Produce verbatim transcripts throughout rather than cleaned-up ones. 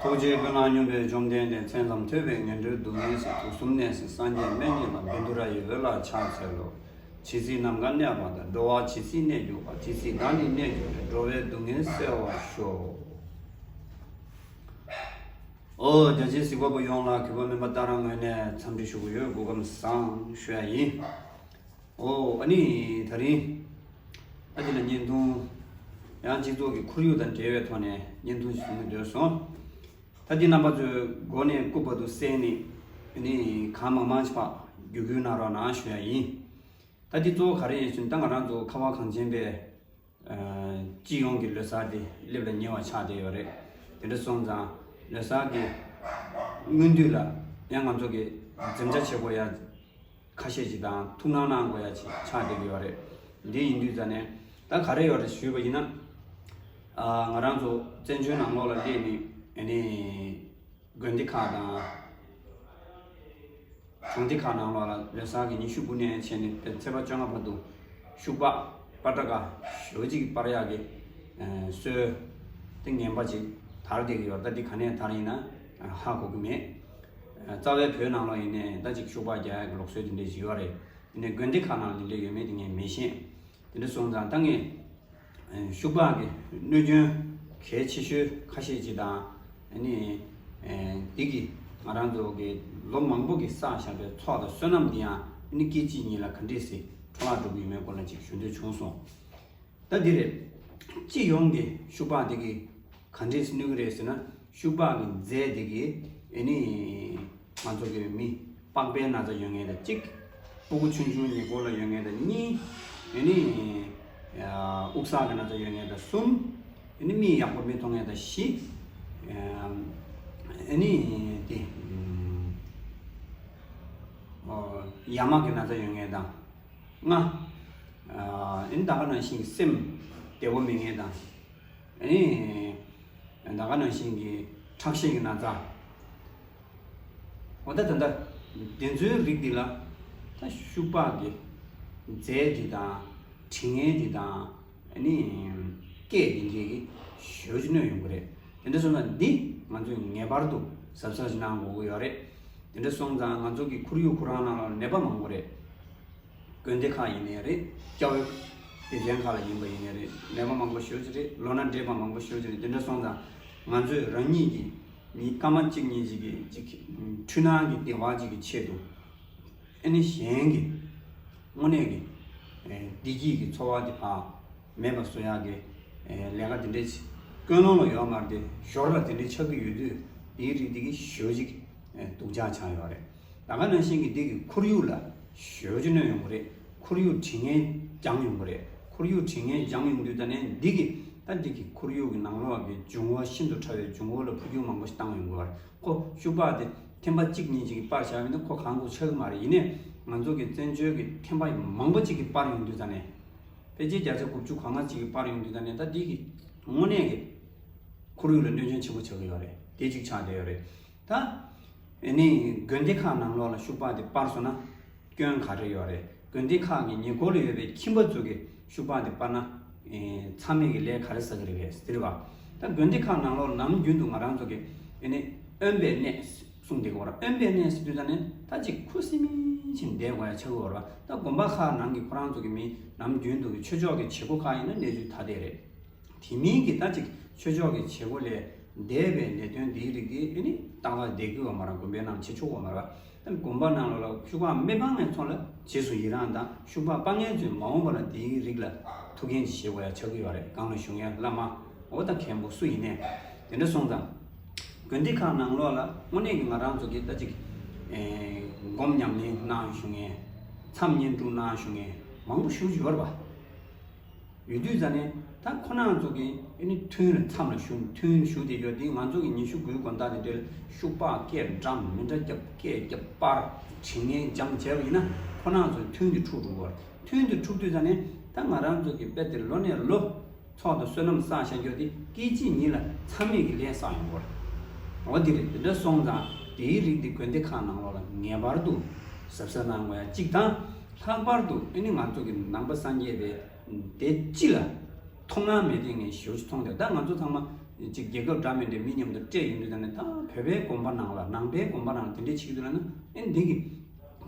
ཐུགས་རྗེའི་ཀུན་ལ་སྙོམས་པའི་བཅོམ་ལྡན་འདས། མཚན་ཙམ་ཐོས་པས་ངན་འགྲོའི་སྡུག་བསྔལ་སེལ། དུག་གསུམ་ནད་སེལ་སངས་རྒྱས་སྨན་གྱི་བླ། བཻ་ཌཱུརྱ་ཡི་འོད་ལ་ཕྱག་འཚལ་ལོ། ཇི་སྲིད་ནམ་མཁའ་གནས་པ་དང་། འགྲོ་བ་ཇི་སྲིད་གནས་གྱུར་པ། དེ་སྲིད་བདག་ནི་གནས་གྱུར་ནས། འགྲོ་བའི་སྡུག་བསྔལ་སེལ་བར་ཤོག། ཨོ་རྒྱ་ཆེའི་གཟིགས་པ་པོ་ཡོངས་ལ་གུས་པ་སྨན་པ་ཏཱ་ར་ངོས་ནས་འཚམས་འདྲི་ཞུ་གི་ཡོད། སྐུ་ཁམས་བཟང་ཞུ་ཡ་ཡིན། ཨོ་ཨ་ནི་ད་རིང་ཨ་ཅེ་ལ་བརྙན་ཐུང་ཡང་སྤྱི་ཚོགས་ཀྱི་ཁོར་ཡུག་དང་འབྲེལ་བའི་ཐོག་ནས་བརྙན་ཐུང་ཞིག་བཟོ་གི་འདོད་སོང་། ད་འདི་རྣམ་པ་ཚོས་མགོ་ནས་རྐུབ་བར་དུ་གསན་ནས་ཨ་ནི་གང་མང་མང་ཞིག་ཕར་བརྒྱུད་སྐུལ་གནང་རོགས་གནང་ཞུ་ཡ་ཡིན། ད་འདི་གཙོ་བོ་ག་རེ་ཡིན་ཞུ་ན། ད་ང་རང་ཚོ་ཁ་བ་གངས་ཅན་པའི་སྤྱི་ཡོངས་ཀྱི་ལོ་གསར་དེ་སླེབས་ལ་ཉེ་བ་ཆགས་བསྡད་ཡོད་རེད། དེ་འདྲ་སོང་ཙང་ལོ་གསར་གྱི་སྔོན་དུས་ལ་ཡང་ང་ཚོ་གི་འཛེམ་བྱ་བྱེད་དགོས་ཡ་ཁ་ཤས་ཅིག་དང་ཐུགས་སྣང་གནང་དགོས་ཡ་ཅིག་ཆགས་བསྡད་ཀྱི་ཡོད་རེད། འདི་ཡིན་དུས་ཙ་ནས་ད་ག་རེ་ཡོད་རེད་ཞུས་པ་ཡིན་ན། ང་རང་ཚོ་བཙན་བྱོལ་ནང་ལོགས་ལ་སླེབས་ནས་ཨ་ནི། དགོན་སྡེ་ཁག་དང་། གྲོང་སྡེ་ཁག་ནང་ལོགས་ལ་ལོ་གསར་གྱི་ཉི་ཤུ་དགུ་ནས་བྱས་ནས་ཚེས་པ་བཅོ་ལྔ་བར་དུ་ཤུག་པ་པ་ཏྲ་ག་ཞེ་པོ་ཅིག་གི་པར་ཡག་གི་སྲོལ་དེ་ངན་པ་ཅིག་དར་བསྡད་ཀྱི་ཡོད། ད་འདི་ག་ནས་དར་ཡིན་ན་ཧ་གོ་གི་མེད། རྩ་བའི་བོད་ནང་ལོགས་ཡིན་ནའི་ད་ཅིག་ཤུག་པ་རྒྱག་ཡག་གི་ལུགས་སྲོལ་དེ་འདྲ་ཞིག་ཡོད་རེད། ཡིན་ནའི་དགོན་སྡེ་ཁག་ནང་དེ་འདྲ་ཡོད་མེད་དེ་ངས་མི་ཤེས། དེ་འདྲ་སོང་ཙང་ད་ངས་ཤུག་པ་གི་གནོད་སྐྱོན་གལ་ཆེ་ཤོས་ཁ་ཤས་ཅིག་དང་། ཨ་ནི་འདི་གི་ང་རང་ཚོ་གི་ལོ་མང་པོ་གི་བསགས་བཞག་པའི་ཚོགས་དང་བསོད་ནམས་འདི་ཡང་ཨ་ནི་སྐད་ཅིག་ཉིད་ལ་ག་འདྲས་སེ་འཕྲོ་བརླག་འགྲོ་གི་ཡོད་མེད་སྐོར་ལ་ཅིག་ཞུ་འདོད་བྱུང་སོང་། ད་འདི་རེད། སྤྱི་ཡོངས་ཀྱི་ཤུག་པ་འདི་གི་ག་འདྲས་སེ་གནོད་ཀྱི་རེད་ཟེར་ན། ཤུག་པ་གི་རྫས་འདི་གི་ཨ་ནི་ང་ཚོ་གི་མི་པགས་པའི་ན་ཚ་ཡོད་མཁན་དང་གཅིག་སྤུ་གུ་ཆུང་ཆུང་ཉེ་འཁོར་ལ་ཡོད་མཁན་དང་གཉིས། ཨ་ནི་དབུགས་བསགས་ཀྱི་ན་ཚ་ཡོད་མཁན་དང་གསུམ། ཨ་ནི་མིག་ཡག་པོ་མི་མཐོང་མཁན་དང་བཞི། ཨ་ནི་དེ་ཡ་མ་གི་ན་ཚ་ཡོད་མཁན་དང་ལྔ། ཨ་ནི་ད་ག་ནང་བཞིན་སེམས་བདེ་བོ་མེད་མཁན་དང་། ཨ་ནི་ད་ག་ནང་བཞིན་གྱི་ཁྲག་ཤེད་ཀྱི་ན་ཚ། འོ་ད་ད་ལྟ་དེ་ཚོའི་རིགས་འདི་ལ་ད་ཤུག་པ་གི་རྫས་འདི་དང་དྲི་ངན་འདི་དང་ཨ་ནི་སྐད་འདི་འདྲས་ཀྱི་ཞེ་པོ་ཅིག་གནོད་ཡོང་གི་རེད། དེ་འདྲ་སོང་ན་འདི་ང་ཚོས་ངེས་པར་དུ་གཟབ་གཟབ་ཅིག་གནང་དགོས་ཀྱི་ཡོད་རེད། དེ་འདྲ་སོང་ཙང་ང་ཚོ་གི་ཁོར་ཡུག་ཁོ་རང་ནང་ལ་ནད་པ་མང་པོ་རེད། དགོན་སྡེ་ཁག་ཡིན་ནའི་རེད། སྐྱ་བོའི་སྡེ་ཚན་ཁག་ལ་ཡིན་པ་ཡིན་ནའི་རེད། ནད་པ་མང་པོ་ཞེ་པོ་ཅིག་རེད། ལོ་ན་བགྲེས་པ་མང་པོ་ཞེ་པོ་ཅིག་རེད། དེ་འདྲ་སོང་ཙང་ང་ཚོས་རང་ཉིད་ཀྱི་མི་སྐར་མ་གཅིག་གཉིས་ཅིག་གི་ཅིག་འཁྲུལ་སྣང་གི་བདེ་བ་ཅིག་གི་ཆེད་དུ་ཨ་ནི་གཞན་གྱི་དངོས་གནས་ཀྱི་བདེ་སྐྱིད་ཀྱི་འཚོ་བ་དེ་ཕར་མེད་པ་བཟོ་ཡག་གི་ལས་ཀ་དེ་འདྲས་ཀུན་སློང་ལ་ཡོད་མ་རེད་དེ། ཞོར་ལ་དེ་འདྲས་ཆགས་ཀྱི་ཡོད་དུས་དེའི་རིགས་དེ་གི་ཞེ་པོ་ཅིག་སྡུག་ཅག་ཆགས་ཡོད་རེད། ད་ག་ནང་བཞིན་གྱི་འདི་གི་ཁོར་ཡུག་ལ་ཞེ་པོ་ཅིག་གནོད་ཡོང་གི་རེད། ཁོར་ཡུག་དྲི་ངན་འཇམ་ཡོང་གི་རེད། ཁོར་ཡུག་དྲི་ངན་འཇམ་ཡོང་དུས་ད་ནས་འདི་གི་ད་འདི་གི་ཁོར་ཡུག་གི་ནང་ལོགས་ཀྱི་འབྱུང་བ་ཤིན་ཏུ་ཕྲ་བའི་འབྱུང་བ་ལ་འཕོ་འགྱུར་མང་པོ་ཞིག་བཏང་ཡོང་གི་རེད། ཁོ་ཤུག་པ་དེ་ཐེམ་པ་གཅིག་གཉིས་ཅིག་གི་པར་བཞག་པ་ཡིན་ན་ཁོ་གང་དགོས་ཆགས་ཀྱི་མ་རེད། ཡིན་ནའི་ང་ཚོ་གི་བཙན་བྱོལ་གྱི་ཐེམ་པ་མང་པོ་ཅིག་གི་པར་ཡོང་དུས་ད་ནས་ཕལ་ཆེར་བརྒྱ་ཆ་དགུ་བཅུ་གོ་ལྔ་ཅིག་གི་པར་ཡོང་དུས་ད་ནས་ད་འདི་གི་དངོས་གནས་ཀྱི་ཁོར་ཡུག་ལ་གནོད་སྐྱོན་ཆེན་པོ་ཆགས་ཀྱི་ཡོད་རེད། དེ་གཅིག་ཆགས་བསྡད་ཡོད་རེད། ད་ཨ་ནི་དགོན་སྡེ་ཁག་ནང་ལོགས་ལ་ཤུག་པ་དེ་སྤར་སོང་ན་སྐྱོན་ག་རེ་ཡོད་རེད། དགོན་སྡེ་ཁག་གི་ཉེ་འཁོར་ལ་ཡོད་པའི་ཁྱིམ་པ་ཚོ་གིས་ཤུག་པ་དེ་སྤར་ན་ཚང་མས་ཀྱི་ལས་ག་རེ་བསགས་ཀྱི་རེད་པས་ཟེར་བ། ད་དགོན་སྡེ་ཁག་ནང་ལོགས་ལ་ནམ་རྒྱུན་དུ་ང་རང་ཚོ་གི་ཨ་ནི་དབེན་པའི་གནས་གསུངས་བསྡད་ཀྱི་ཡོད་རེད། དབེན་པའི་གནས་ཟེར་དུས་ད་ནི་ད་ཅིག་ཁུ་སིམ་མེར་བྱས་བསྡད་དགོས་ཡ་ཆགས་ཀྱི་ཡོད་རེད་པ། ད་དགོན་པ་ཁག་ནང་གི་ཁོ་རང་ཚོ་གི་མི་ནམ་རྒྱུན་དུ་གི་ཆོས་ཕྱོགས་ཀྱི་བྱེད་སྒོ་ཁག་ཡིན་ན་གནས་ཚུལ་ད་དེ་རེད། དེ་མིན་གྱི་ད་ཅིག་ཆོས་ཕྱོགས་ཀྱི་བྱེད་སྒོ་ལས་འདས་པའི་ལས་དོན་འདིའི་རིགས་ཀྱི་ཨ་ནི་ཏག་ཏག་བསྡད་ཀྱི་ཡོད་མ་རེད། དགོན་པའི་ནང་བྱེད་ཆོག་གི་ཡོད་མ་རེད། ད་དགོན་པ་ནང་ལོགས་ལ་ཤུག་པ་མི་སྤང་མཁན་ཚོ་ལ་རྗེས་སུ་ཡི་རང་དང་། ཤུག་པ་སྤང་མཁན་ཚོས་མ་འོངས་པ་ལ་འདིའི་རིགས་ལ་ཐུགས་འགན་ཅིག་བཞེས་དགོས་ཡ་ཆགས་ཀྱི་ཡོད་རེད། གང་ལ་ཞུ་མཁན་བླ་མ་འོ་ད་མཁན་པོ་སུ་ཡིན་ནའི་དེ་འདྲ་སོང་ཙང་དགོན་སྡེ་ཁག་ནང་ལོགས་ལ་དངོས་གནས་ཀྱི་ང་རང་ཚོ་གིས་ད་ཅིག་སྒོམ་ཉམས་ལེན་གནང་ཞུ་མཁན། མཚམས་བསྙེན་སྒྲུབ་གནང་ཞུ་མཁན་མང་པོ་ཞེ་པོ་ཅིག་ཡོད་རེད་པ། ཡོད་དུས་ཙ་ནས་ད་ཁོ་རང་ཚོ་གིས་ཨ་ནི་ཐུན་ལ་མཚམས་ལ་བཞུགས། ཐུན་བཞུགས་བསྡད་ཡོད་དེ། ང་ཚོ་གི་ཉི་ཤུ་དགུའི་དགོན་བདག་དེ་འདྲའི་ཤུག་པ་སྐད་འགྲམ་མི་འདྲ་རྒྱབ། སྐད་རྒྱབ་པར་དྲི་ངན་འཇམ་བྱས་པ་ཡིན་ན་ཁོ་རང་ཚོའི་ཐུན་དེ་འཁྲུག་འགྲོ་གི་རེད། ཐུན་དེ་འཁྲུག་དུས་ཙ་ནས་ད་ང་རང་ཚོ་གི་དཔེ་དེ་ལོ་ནས་ལོ་ཚོགས་དང་བསོད་ནམས་བསགས་བཞག་ཡོད་དེ་སྐད་ཅིག་ཉིད་ལ་མཚམས་མེད་ཀྱི་ལས་བསགས་ཡོང་གི་རེད། འོ་དེ་རེད། དེ་འདྲ་སོང་ཙང་དེའི་རིགས་དེ་དགོན་སྡེ་ཁག་ནང་ལོགས་ལ་ངེས་པར་དུ་གཟབ་གཟབ་གནང་དགོས་ཡ་གཅིག་དང་། ལྷག་པར་དུ་ཨ་ནི་ང་ཚོ་གི་ནང་པ་སངས་རྒྱས་པའི་སྡེ་སྤྱི་ལ་ མཐོང་སྣང་མེད་དེ་ངས་ཞེ་པོ་ཅིག་མཐོང་སྟེ། ད་ང་ཚོ་ཚང་མ་ཅིག་རྒྱལ་ཁབ་འདྲ་མི་འདྲའི་མི་མཉམ་དུ་སྤྲད་ཡོང་དུས། ད་ནི་ད་བོད་པའི་དགོན་པ་ནང་ལ། ནང་པའི་དགོན་པ་ནང་ལ་དེ་འདྲས་བྱེད་ཀྱི་འདུག་ལབ་ན། ཨེ་འདི་གི་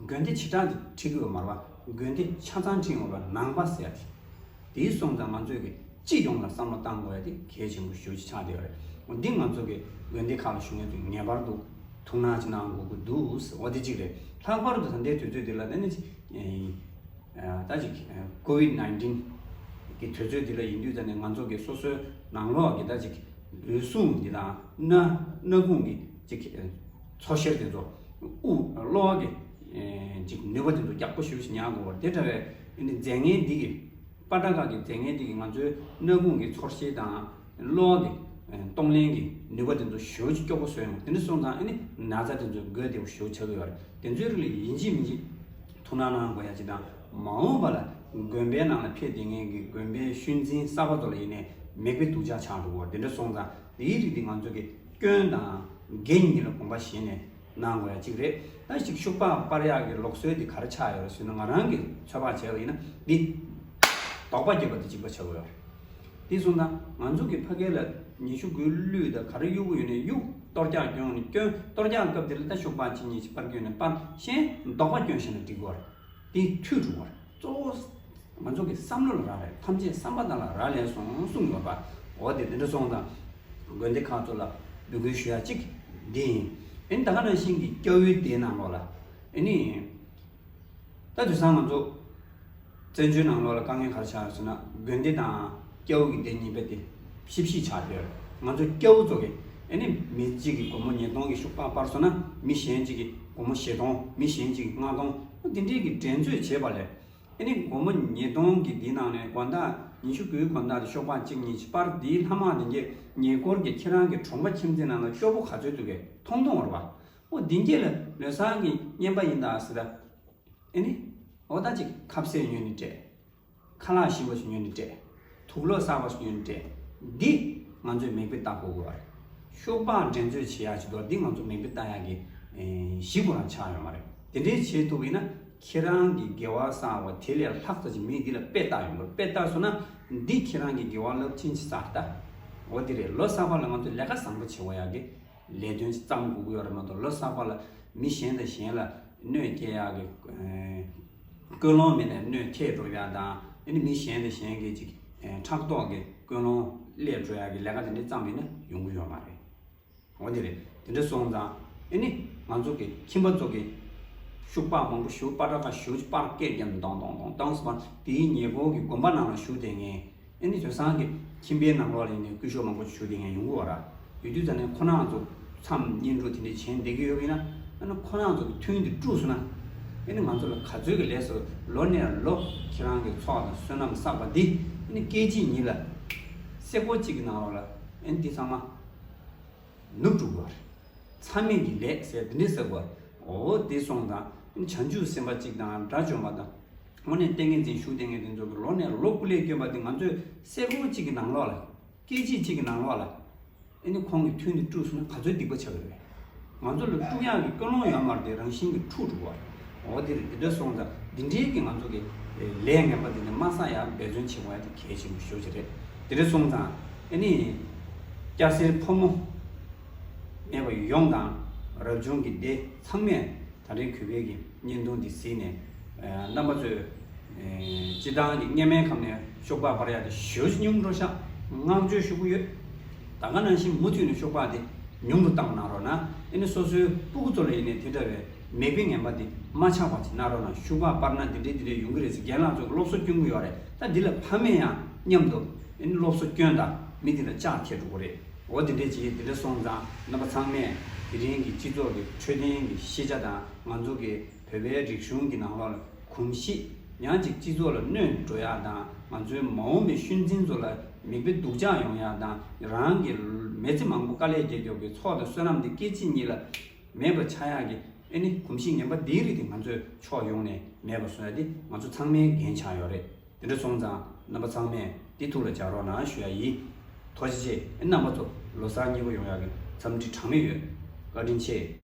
དགོན་སྡེ་བྱེ་བྲག་འདི་ཁྲིད་ཀྱི་ཡོད་མ་རེད་པ། དགོན་སྡེ་ཆ་ཚང་ཁྲིད་ཡོང་བ་ནང་པ་ཟེར་ཡ་དེ། དེའི་སོང་ཙང་ང་ཚོས་ཀྱི་སྤྱི་ཡོངས་ལ་བསམ་བློ་བཏང་དགོས་ཡ་དེ་གལ་ཆེན་པོ་ཞེ་པོ་ཅིག་ཆགས་བསྡད་ཡོད་རེད། འོ་འདི་ང་ཚོ་གི་དགོན་སྡེ་ཁག་ལ་བཞུགས་མཁན་ཚོས་ངེས་པར་དུ་ཐུགས་སྣང་ཅིག་གནང་དགོས་ཀྱི་འདུག། འོ་དེ་གཅིག་རེད། ལྷག་པར་དུ་ད་ལྟའི་དུས་ཚོད་འདི་ལ་ད་ནི་ཅིག་ཨེ་ད་ཅིག་ཀོ་ཝིད་ནའིན་ཊིན་གི་དུས་ཚོད་འདི་ལ་ཡིན་དུས། ད་ནི་ང་ཚོ་གི་སོ་སོའི་ནང་ལོགས་ཀྱི་ད་ཅིག་ལུས་ཟུངས་འདི་དང་སྣ་སྣ་ཁུང་གི་ཅིག་འཚོ་བཤེར་དེ་ཚོ། དབུགས་གློ་བ་གི་ཨེ་ཅིག་ནུས་པ་དེ་ཚོ་ཡག་པོ་ཞེ་པོ་ཅིག་ཉར་དགོས་པ་རེད། དེ་འདྲ་བའི་ཨ་ནི་རྫས་ངན་འདི་གི་པ་ཏྲ་ཀ་གི་རྫས་ངན་འདི་གིས་ང་ཚོའི་སྣ་ཁུང་གི་ཚོར་ཤེས་དང་གློ་བ་གི་ཨེ་གཏོང་ལེན་གྱི་ནུས་པ་དེ་ཚོ་ཞེ་པོ་ཅིག་སྐྱོ་པོ་བཟོས་ཡོང་། དེ་འདྲ་སོང་ཙང་ཨ་ནི་ན་ཚ་དེ་ཚོ་འགོས་བདེ་པོ་ཞེ་པོ་ཆགས་ཀྱི་ཡོད་རེད། དེ་ཚོའི་རིགས་ལ་ཡིན་གཅིག་མིན་གཅིག་ཐུགས་སྣང་གནང་དགོས་ཡ་ཅིག་དང་། མ་འོངས་པ་ལ་དགོན་པའི་ནང་ལ་ཕེབས་བསྡད་མཁན་གྱི་དགོན་པའི་ཤུལ་འཛིན་གསར་པ་ཚོ་ལ་ཡིན་ནའི་མིག་དཔེ་སྡུག་ཅག་ཆགས་འགྲོ་གི་ཡོད་རེད། དེ་འདྲ་སོང་ཙང་དེའི་རིགས་དེ་ང་ཚོ་གི་སྐྱོན་དང་འགན་གཉིས་ལ་དགོངས་པ་བཞེས་ནས་གནང་དགོས་ཡ་གཅིག་རེད། ད་ཅིག་ཤུག་པ་སྤར་ཡག་གི་ལུགས་སྲོལ་འདི་ག་རེ་ཆགས་ཡོད་རེད་ཟེར་ན། ང་རང་གིས་ཚོད་དཔག་བྱས་པ་ཡིན་ན་འདི་དོགས་པ་བརྒྱབ་པ་དང་གཅིག་པ་ཆགས་ཀྱི་ཡོད་རེད། དེ་སོང་ཙང་ང་ཚོ་གི་ཕ་གི་ལ་ཉི་ཤུ་དགུའི་གླུད་དང་ག་རེ་གཡུག་གི་ཡོད་ནའི་གཡུག། གཏོར་རྒྱག་སྐྱོན་ནི་སྐྱོན། གཏོར་རྒྱག་སྐབས་དེ་ལ་ད་ཤུག་པ་གཅིག་གཉིས་ཤིག་སྤར་གྱི་ཡོད་ནའི་སྤར། གཞན་དོགས་པ་སྐྱོན་བཞག་ན་འགྲིག་གི་ཡོད་རེད། དེ་འཐུས་འགྲོ་གི་ཡོད་རེད། གཙོ་བོ་ང་ཚོ་གི་བསམ་བློ་ལ་རག་ལས། ཐམས་ཅད་བསམ་པ་དང་ལ་རག་ལས་སོང་གསུངས་ཡོད་པ། འོ་དེ་དེ་འདྲ་སོང་ཙང་དགོན་སྡེ་ཁག་ཚོ་ལ་འབོད་སྐུལ་ཞུ་ཡ་གཅིག་འདི་ཡིན། ཨ་ནི་ད་ག་ནང་བཞིན་གྱི་སྐྱ་བོའི་སྡེ་ནང་ལོགས་ལ་ཨ་ནི་ད་དུས་སང་ང་ཚོ་བཙན་བྱོལ་ནང་ལོགས་ལ་དཀའ་ངལ་ག་རེ་ཆགས་ཡོད་ཟེར་ན། དགོན་སྡེ་དང་སྐྱ་བོ་གི་སྡེ་གཉིས་པ་དེ་ཕྱི་བཤིག་ཆགས་བསྡད་ཡོད་རེད། ང་ཚོ་སྐྱ་བོ་ཚོ་གི་ཨ་ནི་མི་གཅིག་གིས་སྒོར་མོ་ཉིས་སྟོང་གི་ཤུག་པ་སྤར་སོང་ན། མི་གཞན་གཅིག་གིས་སྒོར་མོ་བཞི་སྟོང་། མི་གཞན་གཅིག་གིས་ལྔ་སྟོང་། འདི་འདྲའི་གི་འགྲན་རྩོད་བྱེད་པ་ལས། ཨ་ནི་སྒོར་མོ་ཉིས་སྟོང་གི་འདི་ནང་ནས་དགོང་དག་ཉི་ཤུ་དགུའི་དགོང་དག་དེ་ཤུག་པ་གཅིག་གཉིས་ཤིག་སྤར། དེའི་ལྷག་མ་དེ་གས་ཉེ་འཁོར་གྱི་ཁྱེད་རང་གི་གྲོང་པ་ཁྱིམ་མཚེས་ནང་ལ་སྐྱོ་པོ་ག་ཚོད་འདུག་གས་མཐོང་མཐོང་བ་རེད་པ། ཨོ་འདི་གས་ལ་ལོ་གསར་གྱི་རྔན་པ་ཡིན་ད་ཟེར་ད། ཨ་ནི་ཨོ་ད་ཅིག་ཁ་ཟས་ཉོས་ནས་སྤྲད། ཁ་ལག་ཞིམ་པ་ཞིག་ཉོས་ནས་སྤྲད། དུག་ལོག་གསར་པ་ཞིག་ཉོས་ནས་སྤྲད། འདི་ང་ཚོས་མིག་དཔེ་ལྟ་དགོས་ཀྱི་ཡོད་རེད། ཤུག་པ་འགྲན་རྩོད་བྱེད་ཡག་ཅིག་འདུག། འདི་ང་ཚོ་མིག་དཔེ་ལྟ་ཡག་གི་ཨེ་གཞི་ཁོ་རང་ཆགས་ཡོད་མ་རེད། དེ་འདྲའི་བྱེད་ཐུབ་པ་ཡིན་ན་ཁྱེད་རང་གི་དགེ་བ་བསགས་པ་དེ་ལས་ལྷག་ཙམ་ཅིག་མི་འདི་ལ་དཔེ་བལྟ་ཡོང་གི་རེད། དཔེ་བལྟ་སོང་ན་འདི་ཁྱེད་རང་གི་དགེ་བ་རླབས་ཆེན་ཅིག་བསགས་ད། འོ་དེ་རེད། ལོ་གསར་པ་ལ་ང་ཚོ་ལས་ཀ་བཟང་པོ་བྱེད་དགོས་ཡག་གི་ལས་དོན་ཅིག་བརྩམ་དགོས་ཀྱི་ཡོད་རེད་མ་གཏོགས། ལོ་གསར་པ་ལ་མི་གཞན་དང་གཞན་ལ་གནོད་སྐྱེལ་ཡག་གི་ཨེ་ཀུན་སློང་མེད་ནས་གནོད་ཐེབས་འགྲོ་ཡག་དང་། ཨ་ནི་མི་གཞན་དང་གཞན་གྱི་ཅིག་ཨེ་ཕྲག་དོག་གི་ཀུན་སློང་སླེབས་འགྲོ་ཡག་གི་ལས་ཀ་དེ་འདྲ་བརྩམས་པ་ཡིན་ན་ཡོང་གི་ཡོད་མ་རེད། འོ་དེ་རེད། དེ་འདྲ་སོང་ཙང་ཨ་ནི་ང་ཚོ་གི་ཁྱིམ་པ་ཚོ་གི་ཤུག་པ་མང་པོ་ཞིག་པ་ཏྲ་ཀ་ཞེ་པོ་ཅིག་སྤར། སྐད་རྒྱབ་ནས་ཏོང་ཏོང་ཏོང་ཏོང་ཟེར་བ། དེའི་ཉེ་འཁོར་གྱི་དགོན་པ་ནང་ལ་བཞུགས་བསྡད་མཁན། ཨ་ནི་དེང་སང་གི་ཁྱིམ་པའི་ནང་ལོགས་ལ་ཡིན་ནའི་སྐུ་ཞབས་མང་པོ་ཞིག་བཞུགས་བསྡད་མཁན་ཡོང་གི་ཡོད་རེད། ཡོད་དུས་ཙ་ནས་ཁོ་རང་ཚོ་མཚམས་བསྙེན་སྒྲུབ་དེ་འདྲ་བྱས་བསྡད་ཀྱི་ཡོད་པ་ཡིན་ན། ཨ་ནི་ཁོ་རང་ཚོ་གི་ཐུན་དེ་དཀྲུགས་སོང་ན། ཨ་ནི་ང་ཚོ་ལ་ག་ཚོད་ཀྱི་ལས་སུ་ལོ་ནས་ལོ་ཁྱེད་རང་གི་ཚོགས་དང་བསོད་ནམས་བསགས་པ་འདི། ཨ་ནི་སྐད་ཅིག་ཉིད་ལ་སེ་གོལ་གཅིག་གི་ནང་ལོགས་ལ་ཨ་ནི་འདི་ཚང་མ་ནུབ་འགྲོ་གི་ཡོད་རེད། མཚམས་མེད་ཀྱི་ལས་ཟེར་འདི་འདྲ་ཟེར་དགོས། འོ་དེ་སོང་ཙང་བྱང་ཆུབ་སེམས་དཔའ་གཅིག་དང་དགྲ་བཅོམ་པ་དང་། དངོས་གནས་ཏིང་ངེ་འཛིན་ཞུ་བསྡད་མཁན་དེ་ཚོ་གི་ལོ་ནས་ལོ་སྐུ་ལས་བསྐྱོན་པ་དེ་ང་ཚོས་སེ་གོལ་གཅིག་གི་ནང་ལོགས་ལ། སྐད་ཅིག་གཅིག་གི་ནང་ལོགས་ལ། ཨ་ནི་ཁོང་གི་ཐུན་དེ་དཀྲུགས་སོང་ན་ག་ཚོད་སྡིག་པ་ཆགས་ཀྱི་རེད། ང་ཚོ་ལ་དཀྲུག་ཡག་གི་ཀུན་སློང་ཡོད་མ་རེད་དེ། རང་བཞིན་གྱིས་འཁྲུགས་འགྲོ་བ་རེད། འོ་དེ་རེད། དེ་འདྲ་སོང་ཙང་འདི་འདྲའི་གི་ང་ཚོ་གི་ལས་ངན་པ་འདི་ནི་མ་བསགས་ཡག་འབད་བརྩོན་བྱེད་དགོས་ཡག་དེ་གལ་ཆེན་པོ་ཞེ་པོ་ཅིག་རེད། དེ་འདྲ་སོང་ཙང་ཨ་ནི་སྐྱ་སེར་ཕོ་མོ་མེད་པ་ཡོངས་དང་། རབ་བྱུང་གི་སྡེ་ཚང་མས་ད་རེས་གུས་པའི་གི་བརྙན་ཐུང་འདི་གཟིགས་ནས། ཨ་རྣམ་པ་ཚོས་ཨེ་སྤྱི་བཏང་གི་སྔ་མའི་ཁམས་ནས་ཤུག་པ་སྤར་ཡག་དེ་ཞེ་པོ་ཅིག་ཉུང་འགྲོ་ཤག། བསྔགས་བརྗོད་ཞུ་གི་ཡོད། ད་ག་ནང་བཞིན་མུ་མཐུད་ནས་ཤུག་པ་དེ་ཉུང་དུ་བཏང་གནང་རོགས་གནང་། ཨ་ནི་སོ་སོའི་སྤུ་གུ་ཚོ་ལ་ཡིན་ནའི་དེ་འདྲ་བའི་མིག་དཔེ་ངན་པ་དེ་མ་ཆགས་པ་ཅིག་གནང་རོགས་གནང་། ཤུག་པ་སྤར་ན་འདི་འདྲའི་འདི་འདྲའི་ཡོང་གི་རེད་ཟེར་རྒན་ལགས་ཚོ་གི་སློབ་གསོ་སྐྱོན་གི་ཡོད་རེད། ད་འདི་ལ་ཕ་མས་ཡང་མཉམ་དུ་ཨ་ནི་སློབ་གསོ་སྐྱོན་དང་། མི་འདི་ལ་ལྕག་འཁྱེར་འགྲོ་གི་རེད། འོ་དེ་འདྲས་ཅིག་དེ་འདྲ་སོང་ཙང་རྣམ་པ་ཚང་མས་དེ་རིང་གི་སྤྱི་ཚོགས་ཀྱི་འཕྲོད་བསྟེན་གྱི་ཤེས་བྱ་དང་། ང་ཚོ་གི་བོད་པའི་རིག་གཞུང་གི་ནང་ལོགས་ལ་གོམས་གཤིས། ཡང་ཅིག་སྤྱི་ཚོགས་ལ་གནོད་འགྲོ་ཡག་དང་། ང་ཚོའི་མ་འོངས་པའི་ཤུལ་འཛིན་ཚོ་ལ་མིག་དཔེ་སྡུག་ཅག་ཡོང་ཡག་དང་། རང་གི་མི་ཚེ་མང་པོ་དཀའ་ལས་བརྒྱབ་རྒྱབ་ཀྱི་ཚོགས་དང་བསོད་ནམས་དེ་སྐད་ཅིག་ཉིད་ལ་མེད་པ་ཆགས་ཡག་གི་ཨ་ནི་གོམས་གཤིས་ངན་པ་འདིའི་རིགས་དེ་ང་ཚོས་ཕྱོགས་ཡོངས་ནས་མེད་པ་བཟོ་ཡག་དེ་ང་ཚོ་ཚང་མའི་འགན་ཆགས་ཡོད་རེད། དེ་འདྲ་སོང་ཙང་རྣམ་པ་ཚང་མས་འདི་ཐུགས་ལ་འཇགས་རོགས་གནང་ཞུ་ཡག་ཡིན། ཐུགས་རྗེ་ཆེ། རྣམ་པ་ཚོ་ལོ་གསར་སྙིང་པོ་ཡོང་ཡག་གི་འཚམས་འདྲི་གྲངས་མེད་ཡོད། བཀའ་དྲིན་ཆེ།